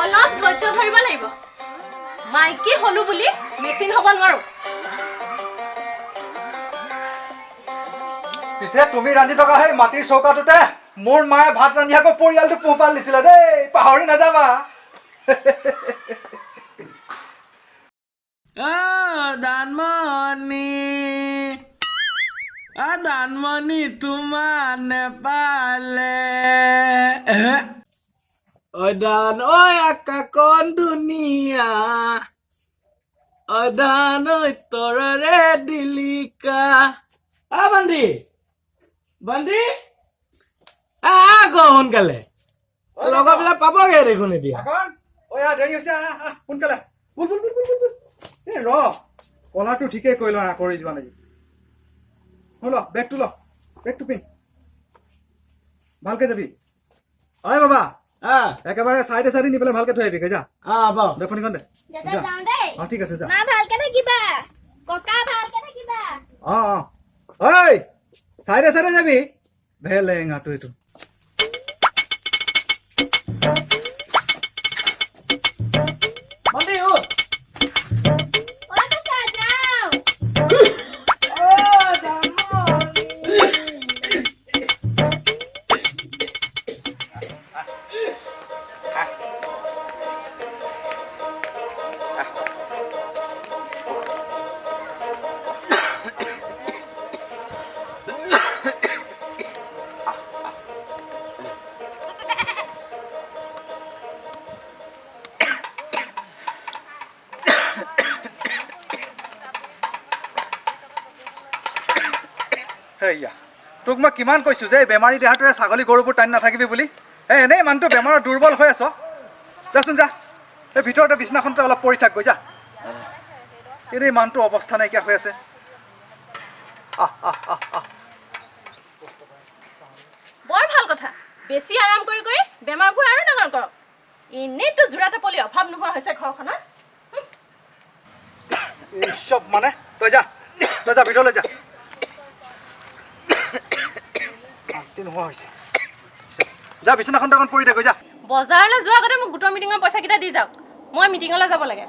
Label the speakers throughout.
Speaker 1: অলপ ধৈৰ্য ধৰিব লাগিব। মাইকী হলো বুলি মেচিন হ'ব নোৱাৰো।
Speaker 2: পিছে তুমি ৰান্ধি থকা সেই মাটিৰ চৌকাটোতে মোৰ মায়ে ভাত ৰান্ধি আকৌ পৰিয়ালটো পোহপাল দিছিলে দেই, পাহৰি নাযাবা।
Speaker 3: দানমণি, দানমণি তোমাৰ নেপালে ঐ দান ঐ আকাশখন ধুনীয়া ঐ দান ঐ তৰৰে দিলিকা। আ বান্ধি বান্ধি আহ আকৌ সোনকালে লগৰবিলাক পাবগৈ দেখোন এতিয়া।
Speaker 2: ঐ দেৰি হৈছে, আহ সোনকালে বুল বুল বুল বুল বুল। এই ৰ, কলাৰটো ঠিকেই কৰি লোৱা, কৰি যোৱা নেকি? ল বেগটো, ল বেগটো পিন্ধ, ভালকে যাবি। ঐ বাবা, একেবাৰে চাইডে চাইডে নি পেলাই ভালকে থৈ আহিবি, যা। দে ফোনখন দে। অ ঠিক আছে, যা।
Speaker 4: ভালকে থাকিবা ককা, ভালকে থাকিবা।
Speaker 2: অ অ ঐ চাইডে চাইডে যাবি, ভেলেঙাটো এইটো। সেয়া তোক মই কিমান কৈছোঁ যে এই বেমাৰী দেহাটোৰে ছাগলী গৰুবোৰ টানি নাথাকিবি বুলি। এই এনেই মানুহটো বেমাৰত দুৰ্বল হৈ আছ। যাচোন যা, এই ভিতৰতে বিছনাখনতে অলপ পৰি থাকগৈ যা। এনেই মানুহটো অৱস্থা নাইকিয়া হৈ আছে।
Speaker 1: বৰ ভাল কথা, বেছি আৰাম কৰি কৰি বেমাৰবোৰ আৰু ডাঙৰ কৰক। এনেইতো যোৰা টাপলি অভাৱ নোহোৱা হৈছে ঘৰখনত।
Speaker 2: চব মানে তই যা, তই যা ভিতৰলৈ যা। শান্তি নোহোৱা হৈছে। যা বিছনাখনতে অকণ পৰি থাক যা।
Speaker 1: বজাৰলৈ যোৱাৰ আগতে মোক গোটৰ মিটিঙৰ পইচাকেইটা দি যাওক, মই মিটিঙলৈ যাব লাগে।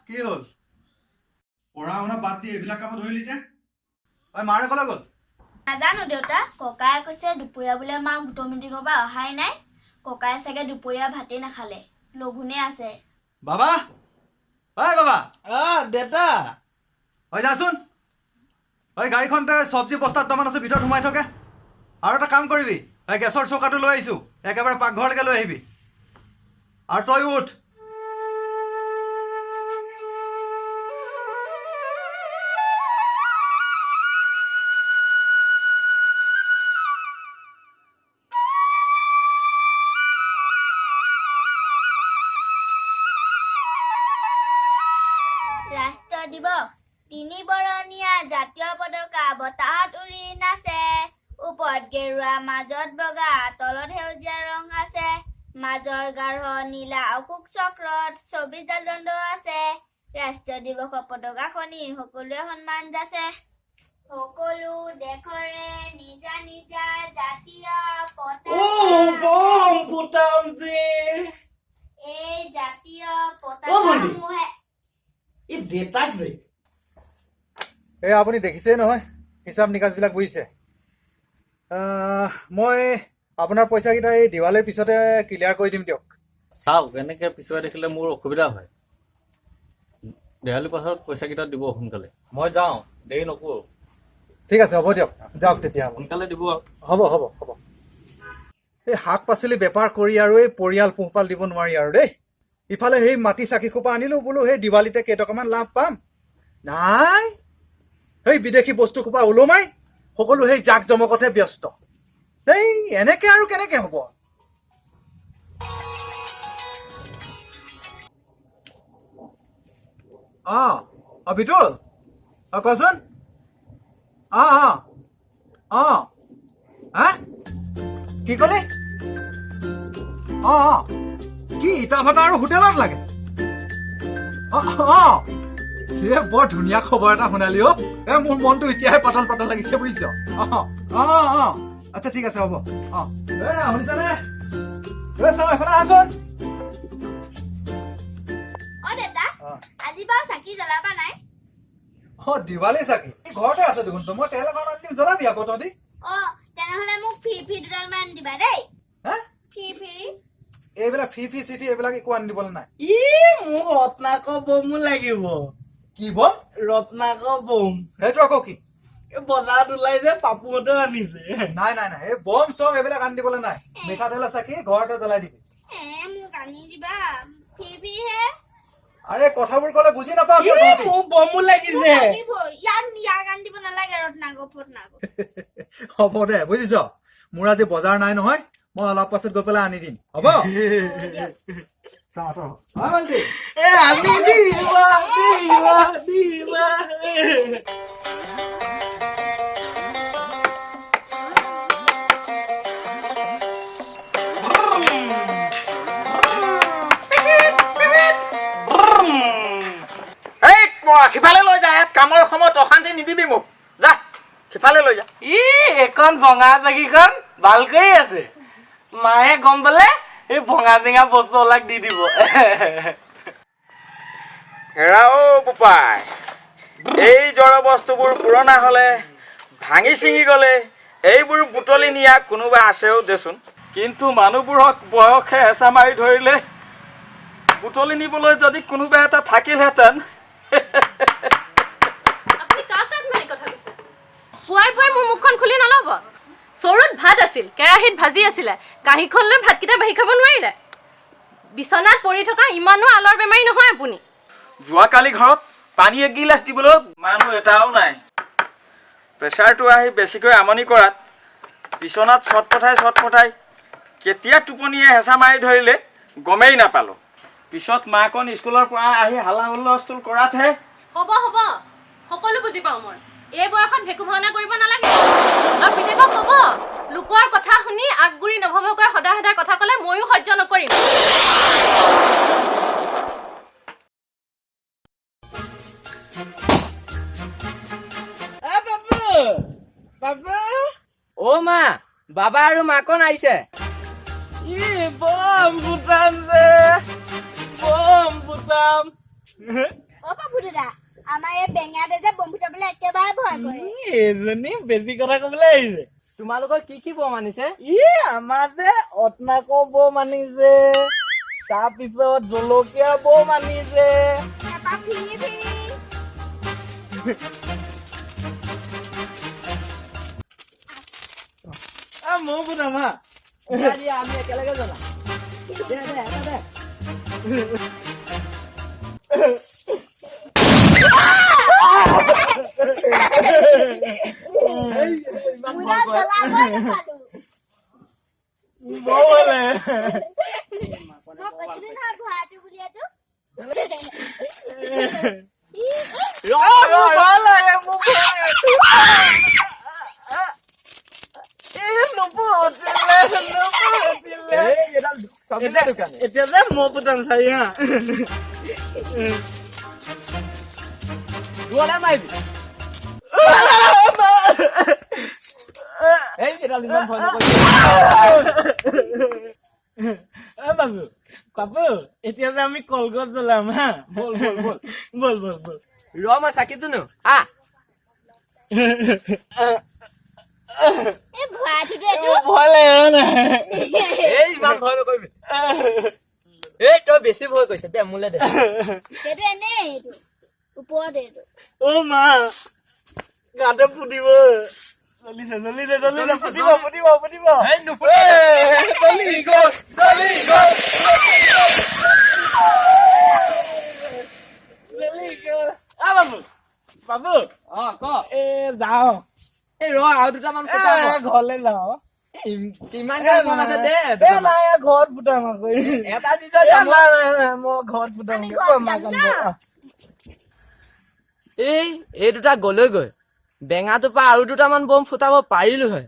Speaker 2: কি হ'ল, পঢ়া শুনা বাদ দি এইবিলাক কামত ধৰিলি যে? ঐ মাৰে ক'লৈ গ'ল?
Speaker 4: নাজানো দেউতা, ককায়ে কৈছে দুপৰীয়া বোলে মা গোটৰ মিটিঙৰ পৰা অহাই নাই। ককায়ে চাগে দুপৰীয়া ভাতেই নাখালে, লঘোণে আছে।
Speaker 2: বাবা, ঐ বাবা।
Speaker 3: দেউতা।
Speaker 2: ঐ যাচোন, ঐ গাড়ীখনতে চব্জি বস্তা দুটামান আছে ভিতৰত সোমাই থাকে। আৰু এটা কাম কৰিবি, এই গেছৰ চৌকাটো লৈ আহিছোঁ, একেবাৰে পাকঘৰলৈকে লৈ আহিবি। আৰু তই উঠ।
Speaker 4: ৰাষ্ট্ৰীয় দিৱস তিনি বৰণীয়া জাতীয় পতাকা বতাহত উৰি নাচে। ওপৰত গেৰুৱা, মাজত বগা, তলত সেউজীয়া ৰং আছে। মাজৰ গাঢ় নীলা অশোক চক্ৰত 24ডাল দণ্ড আছে। ৰাষ্ট্ৰীয় দিৱসৰ পতাকাখনি সকলোৱে সন্মান যাচে। সকলো দেশৰে নিজা নিজা জাতীয় পতাকা। এই জাতীয় পতাকাসমূহে
Speaker 2: এই আপুনি দেখিছেই নহয় হিচাপ নিকাচবিলাক বুজিছে। মই আপোনাৰ পইচাকেইটা এই দিৱালীৰ পিছতে ক্লিয়াৰ কৰি দিম দিয়ক।
Speaker 5: চাওক, এনেকৈ পিছুৱাই দেখিলে মোৰ অসুবিধা হয়। দেৱালীৰ পাছত পইচাকেইটা দিব সোনকালে। মই যাওঁ, দেৰি নকৰোঁ।
Speaker 2: ঠিক আছে, হ'ব দিয়ক, যাওক তেতিয়াহ'লে।
Speaker 5: সোনকালে দিব।
Speaker 2: হ'ব হ'ব হ'ব। এই শাক পাচলি বেপাৰ কৰি আৰু এই পৰিয়াল পোহপাল দিব নোৱাৰি আৰু দেই। ইফালে সেই মাটি চাকি খোপা আনিলোঁ, বোলো সেই দিৱালীতে কেইটকামান লাভ পাম। নাই, সেই বিদেশী বস্তু খোপা ওলোমাই সকলো সেই জাক জমকতহে ব্যস্ত। এই এনেকে আৰু কেনেকে হ'ব? অ অ বিতুল, অ কচোন। অ অ অ হা, কি কলি? অ অ কি ইটা ভাটা আৰু হোটেলত লাগে? অ অ এ বৰ ধুনীয়া খবৰ এটা শুনালি অ। এ মোৰ মনটো এতিয়াহে পাতল পাতল লাগিছে, বুজিছ? অ অ অ আচ্ছা, ঠিক আছে, হ'ব। অ এ না, শুনিছানে? এ চাওঁ, এফালে আহাচোন।
Speaker 4: অ দেউতা, আজি বাৰু চাকি জ্বলাবা নাই?
Speaker 2: অ দিৱালী চাকি ঘৰতে আছে দেখোন, তো মই তেল অকণ আনি দিম, জ্বলাবি আকৌ তহঁতি।
Speaker 4: অ তেনেহলে মোক ফ্ৰী ফ্ৰী দুডাল মান দিবা দেই।
Speaker 2: হা?
Speaker 4: Free free.
Speaker 2: এইবিলাক ফি ফি চিফি এইবিলাক একো আনি দিবলৈ নাই।
Speaker 3: ই মোক ৰত্নাকৰ বমো লাগিব।
Speaker 2: কি বম?
Speaker 3: ৰত্নাকৰ বম।
Speaker 2: সেইটো আকৌ কি?
Speaker 3: এই বজাৰত ওলাই যে পাপুহঁতেও আনিছে।
Speaker 2: নাই নাই নাই, এই বম চম এইবিলাক আনি দিবলৈ নাই। মিঠাতেলৰ চাকি ঘৰতে জ্বলাই দিবি।
Speaker 4: এ মোক আনি দিবা, ফ্ৰী ফ্ৰী হে।
Speaker 2: আৰে কথাবোৰ ক'লে বুজি নাপাওঁ কিয়
Speaker 3: ই
Speaker 2: তহঁতি?
Speaker 3: মোক বমো লাগিছে।
Speaker 4: লাগিব, ইয়াক ইয়াক আনি দিব নালাগে, ৰত্নাকৰ ফটনাকৰ।
Speaker 2: হ'ব দে, বুজিছ, মোৰ আজি বজাৰ নাই নহয়, মই অলপ পাছত গৈ পেলাই আনি দিম, হ'ব? চাওঁ, আঁতৰ হ। হয় মালতী।
Speaker 3: এ আনি দিবা দিবা দিবা।
Speaker 6: এই মই সিফালে লৈ যা, ইয়াত কামৰ সময়ত অশান্তি নিদিবি মোক, যা সিফালে লৈ যা।
Speaker 3: ই এইখন ভঙা চাকিখন ভালকৈয়ে আছে, মায়ে গম পালে এই ভঙা চিঙা বস্তুবিলাক দি দিব।
Speaker 6: হেৰা অ' বোপাই, এই জড় বস্তুবোৰ পুৰণা হ'লে ভাঙি ছিঙি গ'লে এইবোৰ বুটলি নিয়া কোনোবা আছেও দেচোন, কিন্তু মানুহবোৰক বয়সে হেঁচা মাৰি ধৰিলে বুটলি নিবলৈ যদি কোনোবা এটা থাকিলহেঁতেন।
Speaker 1: আপুনি কাৰ তাত মাৰি কথা কৈছে? পুৱাই পুৱাই মোৰ মুখখন খুলি নল'ব। চৰুত ভাত আছিল, কেৰাহীত ভাজি আছিলে, কাঁহীখন লৈ ভাতকেইটা বাঢ়ি খাব নোৱাৰিলে? বিচনাত পৰি থকা ইমানো আলৰ বেমাৰী নহয় আপুনি।
Speaker 6: যোৱাকালি ঘৰত পানী এগিলাচ দিবলৈ মানুহ এটাও নাই। প্ৰেছাৰটো আহি বেছিকৈ আমনি কৰাত বিচনাত ছটফটাই ছটফটাই কেতিয়া টোপনিয়ে হেঁচা মাৰি ধৰিলে গমেই নাপালোঁ। পিছত মাকণ স্কুলৰ পৰা আহি হালা হুলস্থুল কৰাতহে।
Speaker 1: হ'ব হ'ব, সকলো বুজি পাওঁ মই। এই বয়সত ভেকু ভাওনা কৰিব নালাগে। আৰু পিতেকক ক'ব, লোকৰ কথা শুনি আগগুৰি নভবাকৈ সদায় সদায় কথা ক'লে ময়ো সহ্য নকৰিম।
Speaker 3: এ বাবু, বাবু।
Speaker 7: অ মা, বাবা আৰু মাকন আহিছে।
Speaker 3: ই বম ফুটাম যে, বম ফুটাম।
Speaker 4: অ পাপু দাদা, আমাৰ এই বেঙাটোৱে যে বম ফুটাবলৈ একেবাৰে ভয় কৰে।
Speaker 3: এইজনী বেছি কথা কবলৈ আহিছে।
Speaker 7: তোমালোকৰ কি কি বম আনিছে?
Speaker 3: ই আমাৰ যে অটনাকৰ বম আনিছে, তাৰপিছত জলকীয়া বম আনিছে।
Speaker 4: তাৰপা ফ্ৰী ফ্ৰী।
Speaker 3: ময়ো ফুটাম হা।
Speaker 7: দিয়া, দিয়া, আমি একেলগে জ্বলাম। দে দে, এটা দে।
Speaker 4: মোৰা জ্বলাবই নাপালো।
Speaker 3: বৰ ভয় লাগে।
Speaker 4: মই কৈছিলো নহয় ভৰাটো বুলি এইটো।
Speaker 7: ৰ, ৰ,
Speaker 3: মোৰ
Speaker 7: ৰ।
Speaker 3: ভয় লাগে, মোৰ ভয় লাগে। এই নুফুটিলে, নুফুটিলে।
Speaker 7: এই এডাল চকলেট দোকান।
Speaker 3: এতিয়া যে মই ফুটাম চাই হা।
Speaker 7: দূৰলে মাৰিবি। এই এডাল ইমান ভয় নকৰিবি।
Speaker 3: অ বাবু, বাবু, এতিয়া যে আমি কলগছ জ্বলাম হা।
Speaker 7: ব'ল, ব'ল, ব'ল।
Speaker 3: ব'ল ব'ল ব'ল।
Speaker 7: ৰ, মই চাকিটো নো আহ।
Speaker 4: এই ভৰাটোতো এইটো।
Speaker 3: মোৰ ভয় লাগে হয় নাই?
Speaker 7: এই ইমান ভয় নকৰিবি। এই তই বেছি ভয় কৰিছ দে, মোলে দে।
Speaker 4: সেইটো এনেই, এইটো ওপৰত এইটো।
Speaker 3: অ মা, গাতে ফুটিব। জ্বলিছে, জ্বলিছে, জ্বলিছে, ফুটিব, ফুটিব, ফুটিব।
Speaker 7: এই নুফুটে।
Speaker 3: জ্বলি গ'ল, জ্বলি গ'ল, জ্বলি গ'ল। আ বাবু, বাবু।
Speaker 7: অ ক।
Speaker 3: এ যাওঁ।
Speaker 7: এই ৰ, আৰু দুটামান ফুটাম।
Speaker 3: এ ঘৰলে যাওঁ।
Speaker 7: কিমান গাল বম আছে দে।
Speaker 3: এ নাই, এ ঘৰত ফুটাম আকৌ।
Speaker 7: এটা দি থৈ
Speaker 3: এ
Speaker 7: যাম।
Speaker 3: নাই নাই নাই, মই ঘৰত ফুটাম।
Speaker 4: আমি ঘৰত ফুটাম ন?
Speaker 7: এই এই দুটা গ'লৈ গৈ বেঙাটোৰ পৰা আৰু দুটামান বম ফুটাব পাৰিলো হয়।